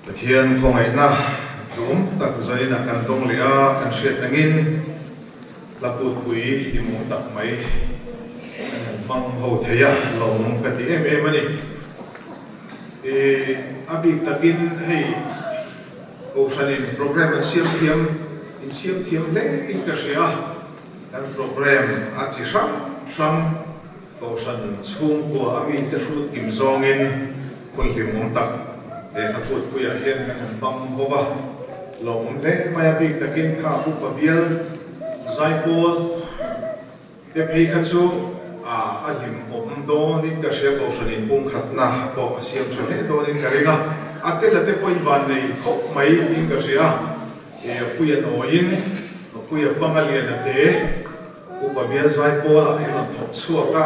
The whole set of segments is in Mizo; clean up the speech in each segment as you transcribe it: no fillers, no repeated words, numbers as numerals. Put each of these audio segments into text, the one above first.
Pathian khawngaihna tlawm tak zaninah kan dawng leh a, kan hriat angin hla putpui hlimawm tak mai kan han hmang ho thei a, lawmawm ka ti em em a ni. A bik takin hei Kohhranin programme an siam thiam, in siam thiam hle in ka hria a, kan programme a chi hrang hrang Kohhran chhungkua a mite hrut kim zawngin hun hlimawm tak leh hla phutpuiah hian kan han hmang bawk a, lawmawm hle mai a bik takin kha upa bial zaipawl te phei kha chu a hlimawm dawnin ka hria Kohhran in pumkhatna pawh a siam tha hle dawnin ka ring a, a tela te pawhin vannei khawp mai in ka hria, Puia nawiin Puia panga lian a te. Upa bial zai pawlah in rawn thawk chhuak a,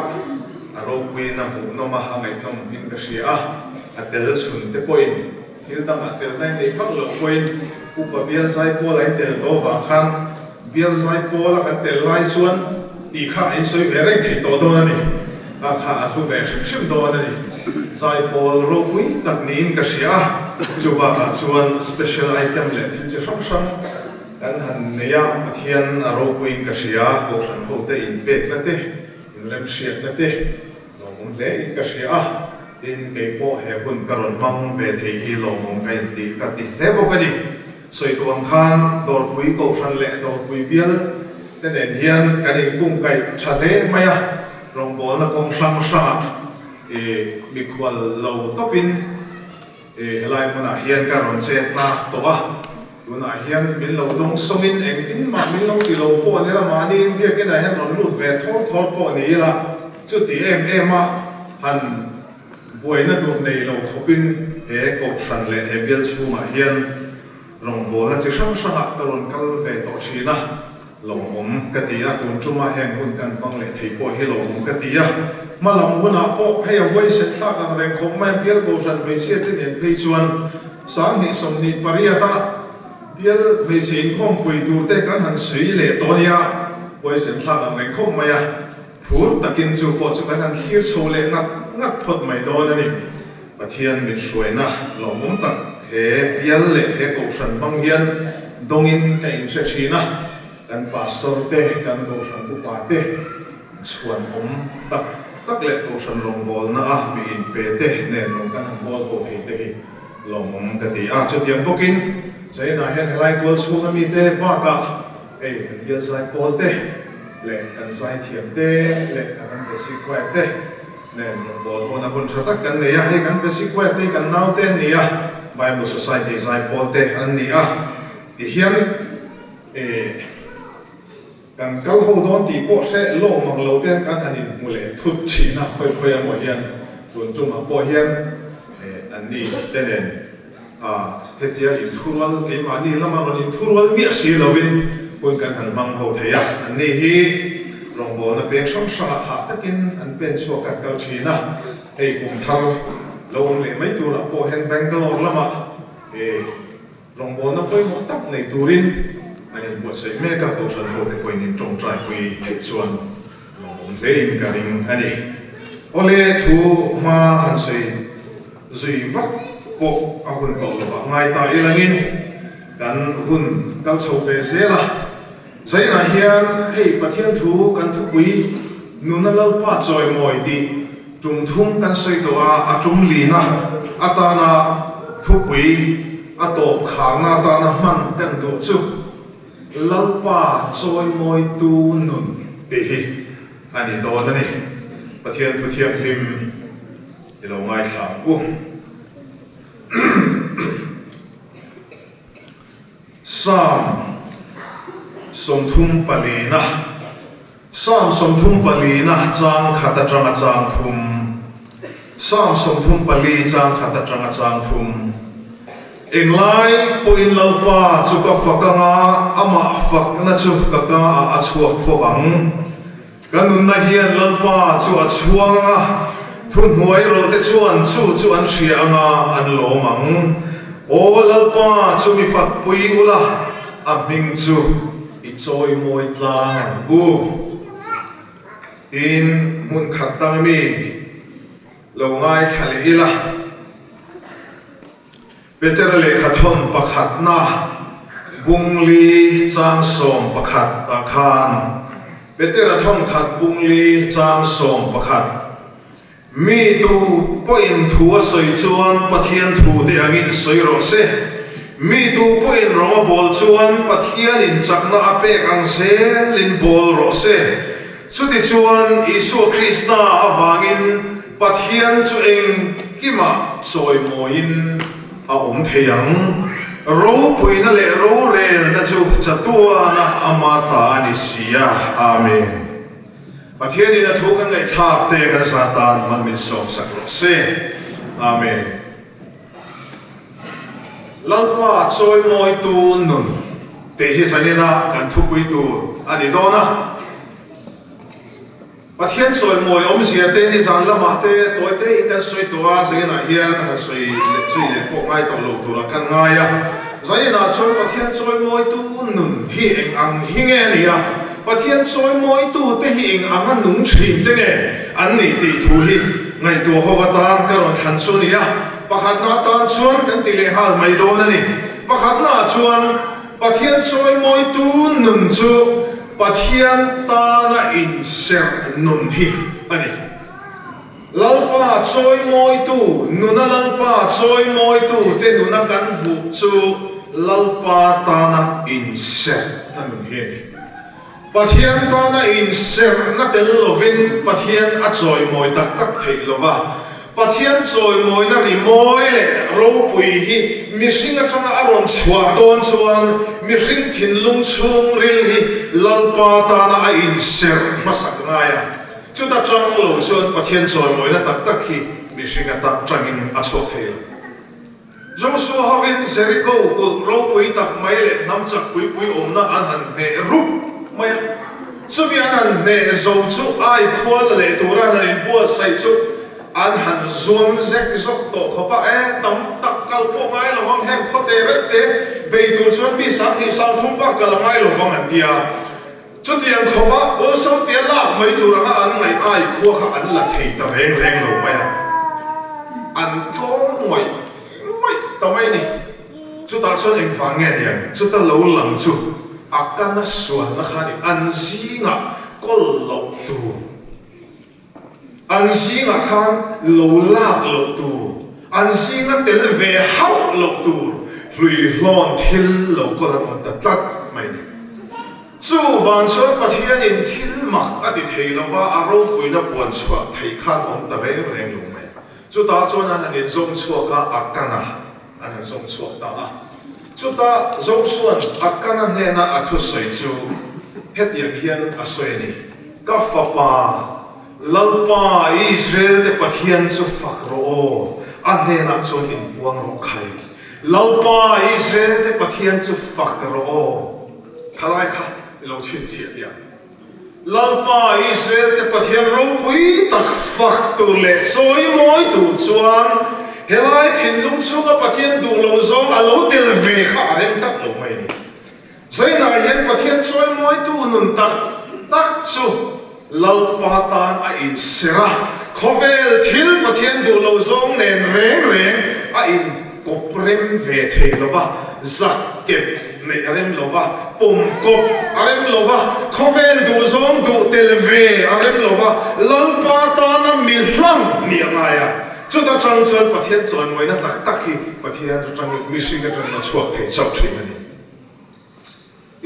a ropuiin a hmuhnawm a, a ngaihnawm in ka hria a, a tel chhun te pawhin thil dangah telna in neih vak loh pawhin Upa bial zai pawlah in tel tawh vang khan bial zai pawla kan tel lai chuan tih kha a insawi ve reng thei tawh dawn a ni, a kha a hlu ve hrim hrim dawn a ni. Zai pawl ropui tak niin ka hria a, chubakah chuan special item leh thil chi hrang hrang Kan han nei a, Pathian a ropuiin ka hria, Kohhran hote inpekna te, inremhriatna te lawmawm hle in ka hria a, tin kei pawh he hun ka rawn hmang ve thei hi lawmawm ka inti ka ti hle bawk a ni. Sawi tawh ang khan Dawrpui Kohhran leh Dawrpui bial te nen hian kan inkungkaih tha hle mai a, rawngbawlna kawng hrang hrangah mikhual lo tawpin, Helai hmunah hian ka rawn che tlak tawh a, tunah hian min lo dawng sawngin engtin mah min lo ti lo pawh ni la, mahni inbiakinah hian rawn lut ve thawr thawr pawh ni ila, chuti em em a han buaina tur nei lo khawpin he kohhran leh he bial chhungah hian rawngbawlna chi hrang hrangah ka rawn kal ve tawh thin a. Lawmawm ka ti a, tun tuma heng hun kan hmang leh thei pawh hi lawmawm ka ti a. Hma lam hunah pawh hei a huaisen thlak ang reng khawp mai a, bial kohhran hmeichhia te nen phei chuan 20 28 a bial hmeichhe inkhawmpui tur te kan han sui leh tawh nia, huaisen thlak ang reng khawp mai a, phur takin chu pawh chu kan han thlir chho leh ngat ngat phawt mai dawn a ni. Pathian min hruaina lawmawm tak he bial leh he kohhran hmang hian dawngin ka inhre thin a, kan pastor te, kan kohhran upa te chhuanawm tak tak leh kohhran rawngbawlna a mi inpe te nen rawn kan han bawl ho thei te hi lawmawm ka ti a. Chutiang bawkin China hian helai tual chhunga mite bakah hei kan bial zaipawl te leh kan zaithiam te leh kan embassy choir te, Nen rawngbâwl hona hun ṭha tak kan nei a, hei kan Basic Choir te hi kan naute an ni a, Bible Society zaipawl te an ni a, tihian eh kan kal ho dawn tih pawh hre lawm ang lo te kan han inhmu leh thut ṭhin a, khawi khawi emaw hian tun ṭumah pawh hian eh an ni te nen ah hetia inthurual keimahni lama rawn inthurual miah si lovin hun kan han hmang ho thei a, an ni hi rawngbawlna peng hrang hrangah hah takin an pen chhuak an kal thin a, hei kum thar lo awm leh mai turah pawh hian Bangalore lamah he rawngbawlna pawimawh tak nei turin an inbuatsaih mek a, Kohhran hote pawhin in tawngtai pui theih chuan lawmawm hlein ka ring a ni. Awle thu hma han sawi. Zui vak pawh a hun tawh lovah ngai ta ilangin kan hun kal chho ve zel a. Zainah hian hei Pathian thu kan thupui nuna Lalpa chawimawi tih tum thum kan sawi tawh a, a tum lina atana thupui a tawp kharna atana hman kan duh chu Lalpa chawimawitu nun tih hi a ni dawn a ni. Pathian thu thianghlim. I lo ngaithla ang u. Psalm 34na Psalm 34na chang khat atanga chang thum Psalm 34 chang khat atanga chang thum Englai pawhin Lalpa chu ka fak anga amah fakna chu ka ka ah a chhuak fo ang. Ka nunna hian Lalpa chu a chhuang ang a, thuhnuai rawlte chuan chu chu an hria ang a, an lawm ang. Aw Lalpa chu mi fakpui ula, a hming chu i chawimawi tlang ang u. Tiin hmun khat dang mi lo ngaithla leh ila. Petera lehkhathawn pakhatna bungli chang 11 ah khan Petera thawnkhat bungli chang 11 Mi tu pawhin thu a sawi chuan Pathian thu te angin sawi rawh se. Mi tu pawhin rawng a bawl chuan Pathianin chakna a pek ang zelin bawl rawh se. Chutichuan Isua Krista avangin Pathian chu engkimah chawimawiin a awm thei ang. Ropuina leh rorelna chu chatuana ama ta a ni si a. Amen. Pathianin a thu kan ngaihthlak te kan za tan hman min sawmsak rawh se. Amen. Lalpa chawimawitu nun tih hi zanina kan thupui tur a ni dawn a. Pathian chawimawi awmzia te ni zan lamah te tawi tein kan sawi tawh a, zaninah hian han sawi leh zui leh pawh ngai tawh lo turah kan ngai a. Zaninah chuan Pathian chawimawitu nun hi eng ang hi nge a ni a? Pathian chawimawitute hi eng anga nung thin te nge an nih tih thu hi ngaihtuah ho atan ka rawn thlan chu a ni a. Pakhatna atan chuan kan ti leh nghal mai dawn a ni. Pakhatnaah chuan Pathian chawimawitu nun chu Pathian tana inserh nun hi a ni. Lalpa chawimawitu nuna Lalpa chawimawitu te nuna kan hmuh chu Lalpa tana inserhna nun hi a ni. Pathian tana inserhna tel lovin Pathian a chawimawi tak tak theih lo va. Pathian chawimawina rimawi leh ropui hi mihring atanga a rawn chhuah dawn chuan mihring thinlung chhungril hi Lalpa tana a inserh hmasak ngai a. Chuta tang lo chuan Pathian chawimawina tak tak hi mihring ata tangin a chhuak thei lo. Joshua hovin Jericho kulh ropui tak mai leh hnam chak pui pui awmna an han hneh rup mai a. Chumi an han hneh zo chu ai khua la leh tura an han inbuatsaih chu an han zuam zek zawk tawh khawp a, e tam tak kal pawh ngai lo vang, heng khawte reng te bei tur chuan mi 2000 3000 bak kal a ngai lo vang an ti a. Chutiang khawpa awlsam tia lak mai tur anga an ngaih ai khua kha an la thei ta reng reng lo mai a, an tlawm ngawih ngawih ta mai a ni. Chutah chuan engvang nge niang? Chuta lo lang chu a kana sualna kha a ni, an zingah kawl loh tur, an zingah khan lo lak loh tur, an zinga tel ve hauh loh tur hluihlawn thil lo kawl an awm ta tlat mai a ni. Chuvang chuan Pathianin thil mak a ti thei lo va, a ropuina puan chhuah theih khan awm ta reng reng lo mai. Chutah chuan an han inzawm chhuak a, a kan a, an han zawm chhuak ta a. Chutah Josua'n a kana hnena a thusawi chu hetiang hian a sawi a ni, Ka fapa, Lalpa, Israel-te Pathian chu fak rawh aw, a hnenah chuan inpuang rawh khai. Lalpa, Israel-te Pathian chu fak rawh aw. Thalai kha i lo chhinchhiah tih ang. Lalpa Israel-te Pathian ropui tak fak tur leh chawimawi tur chuan helai thinlung chhunga Pathian duh lo zawng a lo tel ve kha a rem tlat lo mai a ni. Zainah hian Pathian chawimawitu nun tak tak chu Lalpa tan a inserh a, khawvel thil Pathian duh lo zawng nen reng reng a inkawp rem ve thei lo va, zak kep neih a rem lo va, pawm kawp a rem lo va, khawvel duh zawng duh tel ve a rem lo va, Lalpa tana mi hlang nih a ngai a. Chuta tang chuan Pathian chawimawiina tak tak hi Pathian atangin mihring atangin a chhuak thei chauh thin a ni.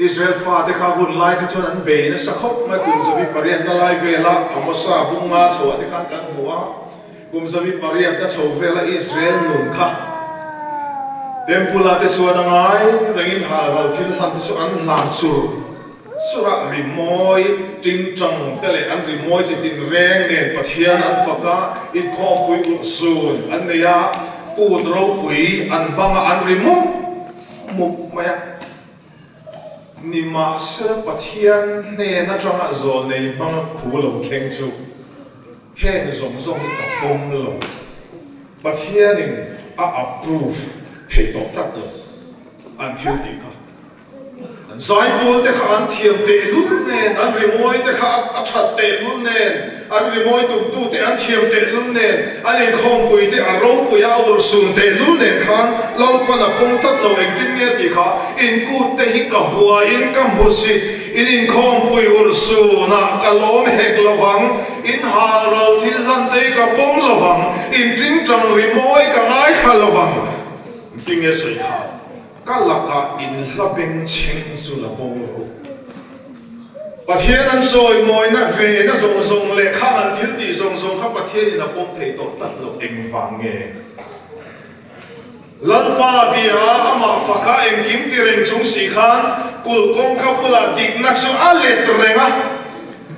Israel fate kha hun lai kha chuan an bei nasa khawp mai, kum 800 na lai vela Amosa bunga chhoah te khan kan hmu a, Kum 800 na chho vela Israel nun kha Temple-ah te chuan a ngai rengin halral thil hman te chu an hlan chur chur a, rimawi tingtang te leh an rimawi chi tinreng nen Pathian an fak a, inkhawmpui urhsun an nei a, kut ropui an hmang a, an ri mup mup mai a. Nimahsela Pathian hnen atanga zawlnei hmanga thu lo thleng chu Heng zawng zawng hi ka pawm lo. Pathianin a approve thei tawh tlat lo an thil tih kha. An zaipawl te kha an thiam tehlul nen, an rimawi te kha a that tehlul nen, an rimawi tumtute an thiam tehlul nen, an inkhawmpuite a ropui a urhsun tehlul nen khan Lalpan a pawm tlat lo engtin nge tih kha inkut te hi ka huaiin ka hmu si, in inkhawmpui urhsunah ka lawm hek lovang, in halral thil hlan te hi ka pawm lovang, in tingtang rimawi ka ngaithla lovang. Engtin nge sawi kha? Ka lakah in hla beng chheng chu la bo rawh u. Pathian an sawi mawina ve na zawng zawng leh khang an thil tih zawng zawng kha Pathianin a pawm thei tawh tlat loh engvang nge? Lalpa bia amah faka engkim ti reng chung si khan kulh kawngka bulah dikna chu a let reng a.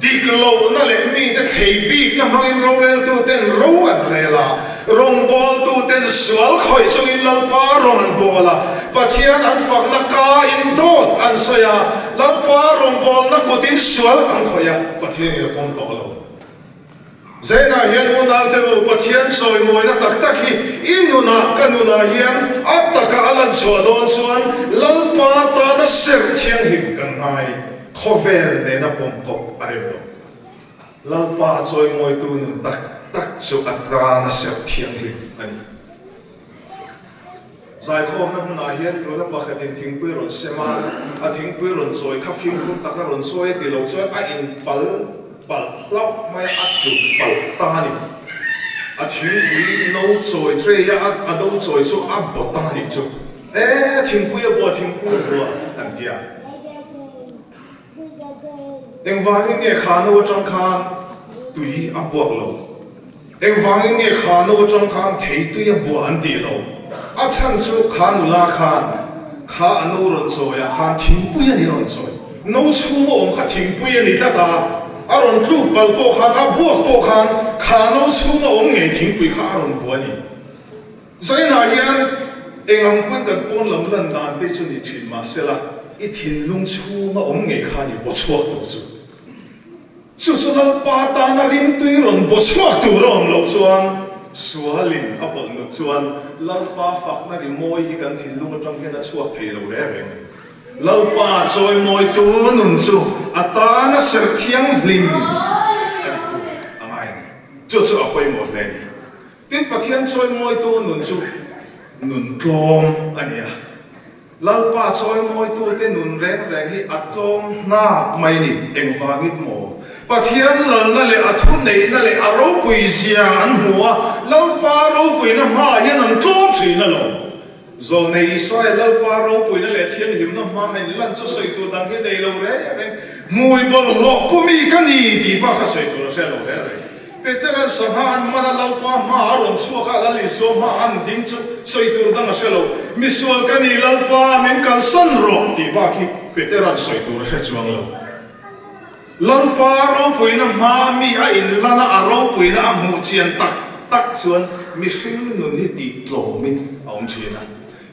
Dik lohna leh mite thlei bikna hmangin roreltuten ro an rel a, rawngbawltuten sual khawih chungin Lalpa rawn an bawl a, Pathian an fakna kain dawt an sawi a, Lalpa rawngbawlna kutin sual an khawih a, Pathianin a pawm tawh lo. Zainah hian unaute u, Pathian chawimawina tak tak hi i nunah ka nunah hian a taka a lan chhuah dawn chuan Lalpa tana serh thianghlim kan ngai. Khawvel nena pawm kawp a rem lo. Lalpa chawimawitu nun tak tak chu a tana serh thianghlim a ni. Zaikhawmna hmunah hian nula pakhatin thingpui rawn sem a, a thingpui rawn chawi kha fimkhur taka rawn chawi a ti lo chuan a inpal palh hlauh mai a, a tlu palh ta a ni. A thingpui no chawi tray a a no chawi chu a baw ta a nih chu. E, thingpui a bua, thingpui a bua an ti a. Engvangin nge kha no atang khan tui a buak lo? Engvangin nge kha no atang khan thei tui a buah an tih lo? A chhan chu kha nula khan kha a no rawn chawi ah khan thingpui a ni rawn chawi. No chhung a awm kha thingpui a ni tlat a, a rawn tluk pal pawh khan a buak pawh khan kha no chhung a awm ngei thingpui kha a rawn buah a ni. Zainah hian eng ang pawn kan pawn lam lan dan te chu ni thin mahsela i thinlung chhunga awm ngei kha ni baw chhuak tur chu. Chu chu Lalpa tana rimtui rawn baw chhuak tur a awm loh chuan sualin a pawlh nut chuan Lalpa fakna rimawi hi kan thinlung atang hian a chhuak thei lo reng reng. Lalpa chawimawitu nun chu a tana serh thianghlim a ni tur a ngai a ni. Chu chu a pawimawh hle a ni. Tin, Pathian chawimawitu nun chu nun tlawm a ni a. Lalpa chawimawitute nun reng reng hi a tlawm hnak mai ni. Engvangin maw? Pathian lalna leh a thuneihna leh a ropui zia an hmu a, Lalpa ropuina hmaah hian an tlawm thin alawm. Zawlnei Isaia Lalpa ropuina leh thianghlimna hmaa inlan chu sawi tur dang hi nei lo reng reng, hmui bawlhhlawh pu mi ka ni tih bak kha sawi tur a hre lo reng reng. Petera'n sangha an man a, Lalpa hmaah a rawn chhuak a, Lal Isua hmaah an ding chu sawi tur dang a hre lo. Misual ka ni Lalpa, min kalsan rawh tih bak hi Petera'n sawi tur a hre chuang lo. Lalpa ropuina hmaa mi a inlan a, a ropuina a hmuh chian tak tak chuan mihring nun hi tih tlawmin a awm thin a.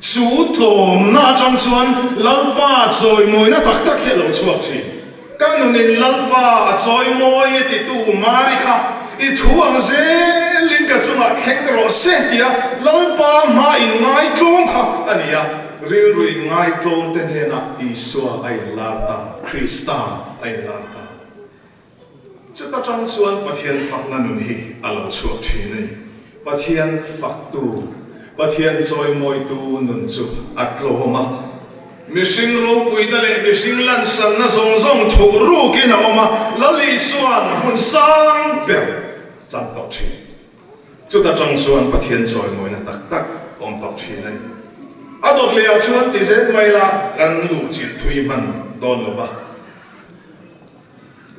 Chu tlawmna atang chuan Lalpa chawimawina tak tak hi a lo chhuak thin. Ka nunin Lalpa a chawimawi e titu Mari kha i thu ang zelin ka chungah thleng rawh se tia Lalpa hma inngai tlawm kha a ni a. Rilru inngai tlawmte hnenah Isua a inlar ta, Krista a inlar ta. Chuta tang chuan Pathian fakna nun hi a lo chhuak thin a ni. Pathian faktu, Pathian chawimawitu nun chu a tlawm a. Mihring ropuina leh mihring lansanna zawng zawng thuh rukin a awm a, Lal Isua'n hmun sang ber chan tawh thin. Chuta tang chuan Pathian chawimawina tak tak awm tawh thin a ni. A dawt lehah chuan ti zel mai la kan luhchilh thui hman dawn lo va.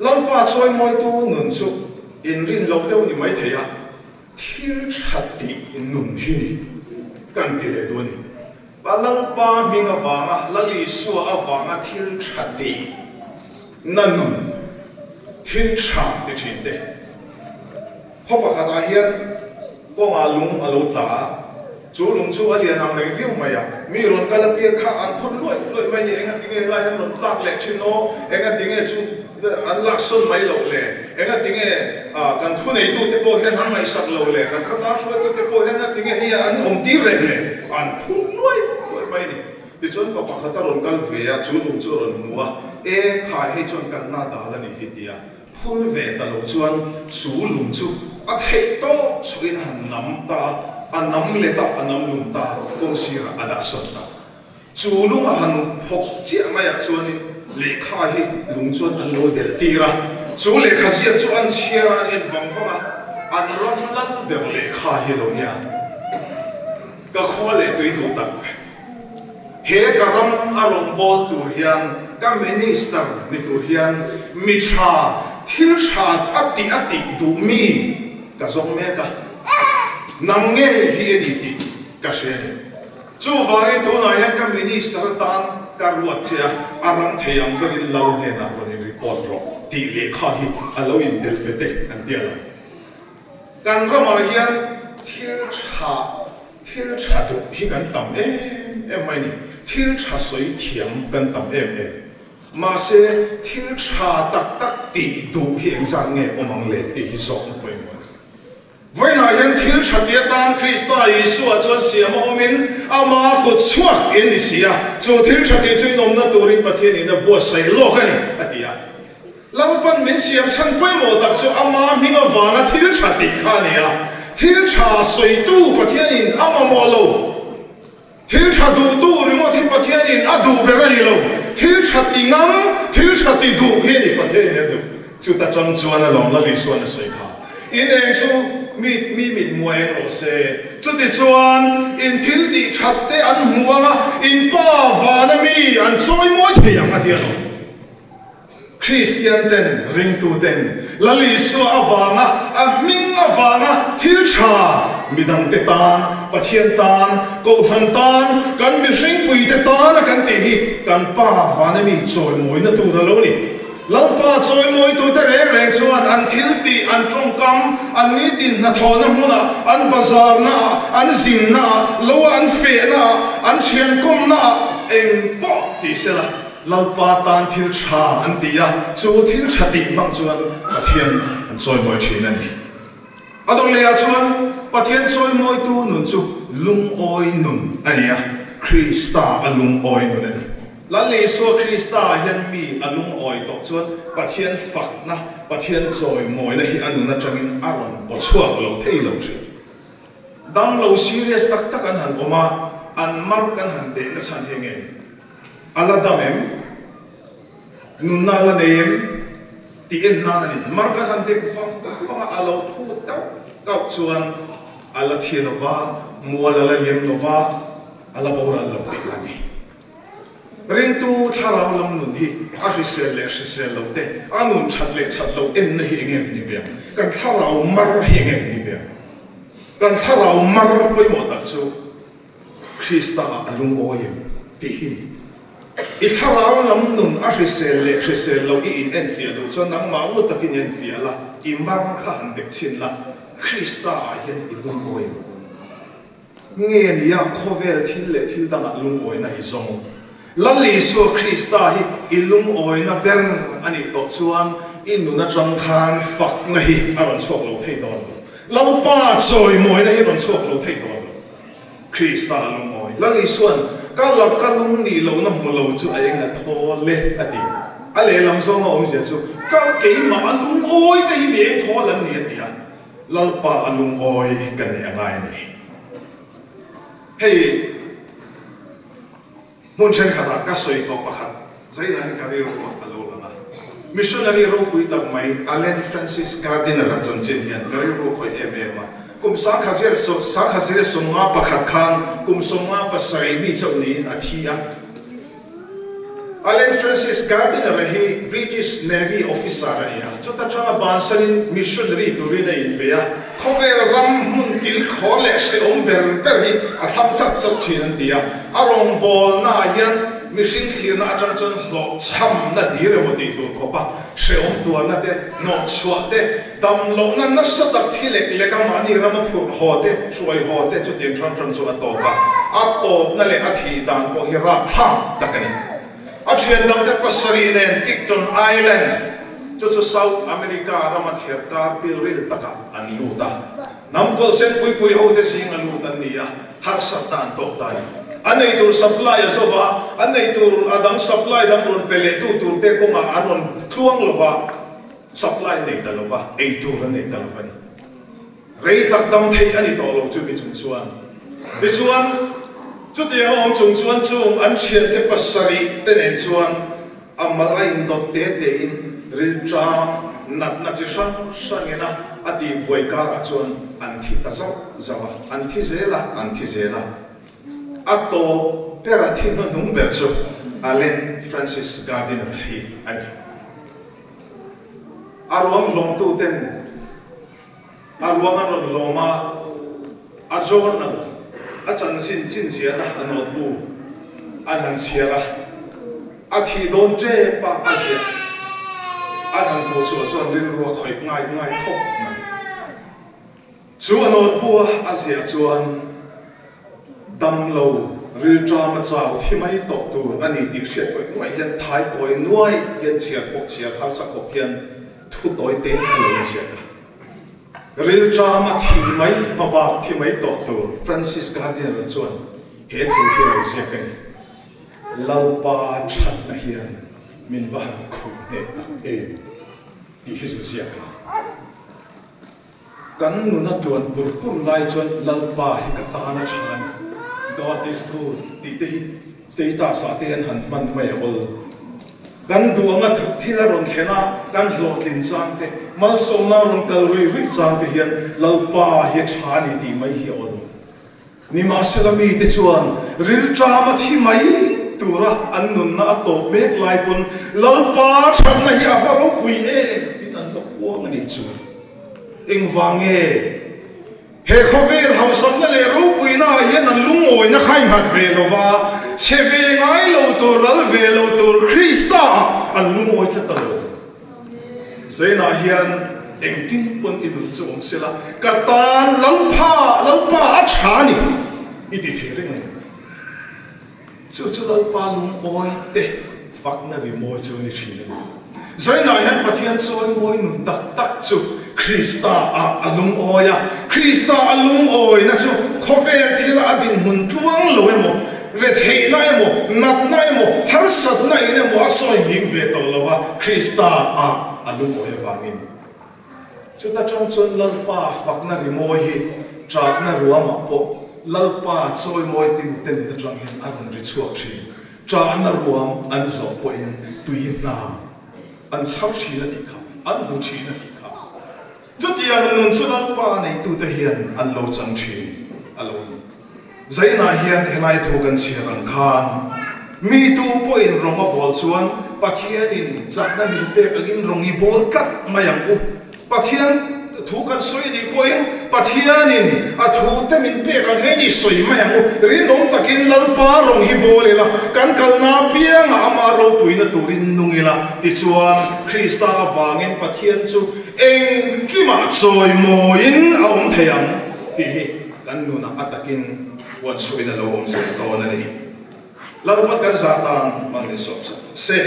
Lalpa chawimawitu nun chu inrin loh deuh ni mai thei a, thil tha tih nun hi ni kan ti leh duh a ni. Pa Lalpa hming avanga, Lal Isua avanga thil tha tih na nun, thil tha ti thin te. Khaw pakhatah hian kawngah lung a lo tla a, chu lung chu a lian ang reng viau mai a, mi rawn kal apiang kha an phun luaih luaih mai ni, enga tinge helai hian rawn tlak leh thin aw, enga tinge chu an lak sawn mai loh le, enga tinge kan thuneitute pawh hian an ngaihsak lo le, kan khawtlang hruaitute pawh hian enga tinge hei an awm tir reng le, an phun luaih luaih mai ni. Tichuan pa pakhat a rawn kal ve a, chu lung chu a rawn hmu a, e khai hei chuan kalna dal a nih hi tia. Phun ve ta lo chuan chu lung chu a theih tawp chhuahin a han nam ta a, a nam let a, a nam lung ta, kawng sirah a dah sawn ta. Chu lung a han phawk chiah maiah chuanin lehkha hi lung chuan an lo delh tir a, chu lehkha ziak chu an chhiar a, an en vang vang a, an ram lal ber lehkha hi a lo nia. Ka khua leh tui duh tak. He ka ram a rawn bawl tur hian ka minister ni tur hian mi tha, thil tha a tih a tih duh mi ka zawng mek a, nang ngei hi a ni tih ka hria a ni. Chuvangin tunah hian ka minister atan ka ruat che a, a ram thei ang berin lal hnenah rawn in report rawh tih lehkha hi a lo indelh ve te an ti a lo. Kan ramah hian thil tha, thil tha duh hi kan tam em em mai ni. Thil tha sawi thiam kan tam em em. Mahse, thil tha tak tak tih duh hi engzat nge awm ang le tih hi zawhna pawimawh a ni. Vawiinah hian thil tha ti atan Krista Isua chuan siam a awmin ama kut chhuak in ni si a, chu thil tha tih chu inawmna turin Pathianin a buatsaih lawk a ni, a ti a. Lalpan min siam chhan pawimawh tak chu ama hming avanga thil tha tih kha a ni a. Thil tha sawitu Pathianin a mamawh lo. Thil tha duhtu ringawt hi Pathianin a duh ber a ni lo. Thil tha ti ngam, thil tha ti duh hi a ni Pathianin a duh. Chuta tang chuan a lawm Lal Isuan a sawi kha. In eng chu mi mi mit muai eng rawh se. Chutichuan in thil tih that te an hmu ang a, in Pa vana mi an chawimawi thei ang a ti a lawm. Kristian ten, ringtu ten, Lal Isua avanga, a hming avanga thil tha midangte tan, Pathian tan, Kohhran tan, kan mihringpuite tana kan tih hi kan Pa vana mi chawimawina tur a lo ni. Lalpa chawimawitute reng reng chuan an thil tih, an tawngkam, an nitin hnathawhna hmunah, an bazarnaah, an zinnaah, loa an fehnaah, an thiankawmnaah engpawh ti sela. Lalpa tan thil tha an ti a, chu thil tha tih hmang chuan Pathian an chawimawi thin a ni. A dawng lehah chuan Pathian chawimawitu nun chu lungawi nun a ni a, Krista a lungawi nun a ni. Lal Isua Krista ah hian mi a lungawi tawh chuan Pathian fakna, Pathian chawimawina hi a nun atangin a rawn paw chhuak lo thei lo thin. Damlo serious tak tak an han awm a, an mark an han dehna chhan hi nge ni? A la dam em? Nunna a la nei em? Tih en nan a ni. Mark an han dek vang vang a, a lo phut kauh kauh chuan a la thi lo va, mual a la liam lo va, a la boral lo tih a ni. Ringtu thlarau lam nun hi a hrisel leh hrisel lo te, a nun that leh that lo enna hi enge ni ve ang? Kan thlarau mar hi enge ni ve ang? Kan thlarau mar pawimawh tak chu Krista ah a lungawi em tih hi ni. I thlarau lam nun a hrisel leh hrisel lo i in enfiah duh chuan nangmah ngut takin i enfiah la, i mar kha han dek chhin la, Krista ah hian i lungawi em? Nge nia khawvel thil leh thil dangah lungawina i zawng? Lal Isua Krista hi i lungawina ber a nih tawh chuan i nun atang khan fakna hi a rawn chhuak lo thei dawn lo. Lalpa chawimawina hi a rawn chhuak lo thei dawn lo. Krista a lungawi. Lal Isua'n ka laka lung nih lohna hmu lo chu a eng a thawl e a ti. A lehlam zawnga awmzia chu ka keimah a lungawi te hi mi eng thawl an ni a ti a. Lalpa a lungawi ka nih a ngai a ni. Hei hmun thenkhatah ka sawi tawh pakhat zainah hian ka rilru a lo lang a. Missionary ropui tak mai Allen Francis Gardiner a chanchin hian ka rilru a khawih em em a. Kum 1951 khan kum 57 mi chauh niin a thi a. Allen Francis Gardiner-a hi British Navy officer a ni a, chuta tanga bansanin missionary turin a inpe a, khawvel ram hmun kil khawr leh hrehawm ber ber hi a thlang chak chak thin an ti a, a rawngbawlnaah hian mihring thlirna atang chuan hlawhchhamna hlir emaw tih tur khawpa hrehawm tuarna te, hnawhchhuah te, damlohna nasa tak thi lek lek a mahni rama phurh haw te, hruai haw te chutiang hrang hrang chu a tawp a, a tawpna leh a thih dan pawh hi rapthlak tak a ni. A thian dangte pasarih nen Picton Island chu chu South America rama thler kar pilril takah an lut a, hnam kawlhsen puipui hote zinga lut an ni a, harsatna an tawk ta a ni. An eitur supply a zo va, an eitur a dang supply dang rawn pe leh tu turte kawngah an rawn tluang lo va. Supply an nei ta lo va, ei tur an nei ta lo va ni. Rei tak dam theih a ni tawh lo chumi chung chuan. Tichuan, chutiang a awm chung chuan chung an thiante pasarih te nen chuan a mal a indawt te tein rilṭam natna chi hrang hrangin a a tihbuai karah chuan an thi ta zauh zauh a, an thi zel a, an thi zel a. A tawp bera thi hnuhnung ber chu Allen Francis Gardiner hi a ni. A ruang hlawmtuten a ruang an rawn hlawm a, a journal, a chanchin chinziahna a notebook an han chhiar a, a thih dawn tep a a ziah an han hmuh chhuah chuan rilru a khawih ngai ngai khawp mai. Chu a notebook a a ziah chuan Damlo rilṭam a chau thi mai tawh tur a ni tih hriat pawih nuaih hian thai kawi nuai hian chhiar pawh chhiar harsa khawp hian thu tawi te a lo inziak a. Rilṭam a thi mai hmabak thi mai tawh tur Francis Gardiner-a chuan he thu hi a lo ziak a ni. Lalpa thatna hian min va han khuh hneh tak em tih hi zu ziak a. Kan nuna tuan pur pur lai chuan Lalpa hi ka tan a tha a ni, God is good tih te hi status ah te hian han hman mai a awl. Kan duh anga thuk thil a rawn thlen a, kan hlawhtlin chang te, malsawmna a rawn kal ruih ruih chang te hian Lalpa hi a tha a ni tih mai hi a awl. Nimahsela mite chuan rilṭam a thi mai tura an nunna a tawp mek lai pawn Lalpa thatna hi a va ropui em tiin an lo uang a nih chu. Engvang nge he khawvel hausakna leh ropuina ah hian an lungawina kha i nghat ve lo va, chhe ve ngai lo tur, ral ve lo tur Krista ah an lungawi tlat ta lo. Zainah hian engtin pawn i nun chu awm sela, ka tan Lalpa, Lalpa a tha a ni i ti thei reng ang. Chu chu Lalpa lungawi te fakna rimawi chu a ni thin a ni. Zainah hian Pathian chawimawi nun tak tak chu Krista ah a lungawi a, Krista a lungawina chu khawvel thila a dinhmun tluang lo emaw, Retheihna emaw, natna emaw, harsatna in emaw a sawi nghing ve tawh lo a, Krista ah a lungawi avangin. Chuta tang chuan Lalpa fakna rimawi hi ṭahna ruamah pawh Lalpa chawimawi ti te nun atang hian a rawn ri chhuak ṭhin. Ṭahna ruam an zawh pawhin tui hna an chhar ṭhin a tih kha, an hmu ṭhin a tih kha. Chutiang nun chu Lalpa neitute hian an lo chang ṭhin a lo ni. Zainah hian helai thu kan chhiar ang khan mi tu pawhin rawng a bawl chuan Pathianin chakna min pek angin rawng i bawl tlat mai ang u. Pathian thu kan sawi anih pawhin Pathianin a thu te min pek ang hian i sawi mai ang u. Rinawm takin Lalpa rawng hi bawl ila, kan kalna apiangah ama ropuina turin nung ila. Tichuan, Krista avangin Pathian chu engkimah chawimawiin a awm thei ang tih hi Kan nunah a takin huatchhuahin a lo awm zel dawn a ni. Lalpa kan zah tan man ni sawp sawp se.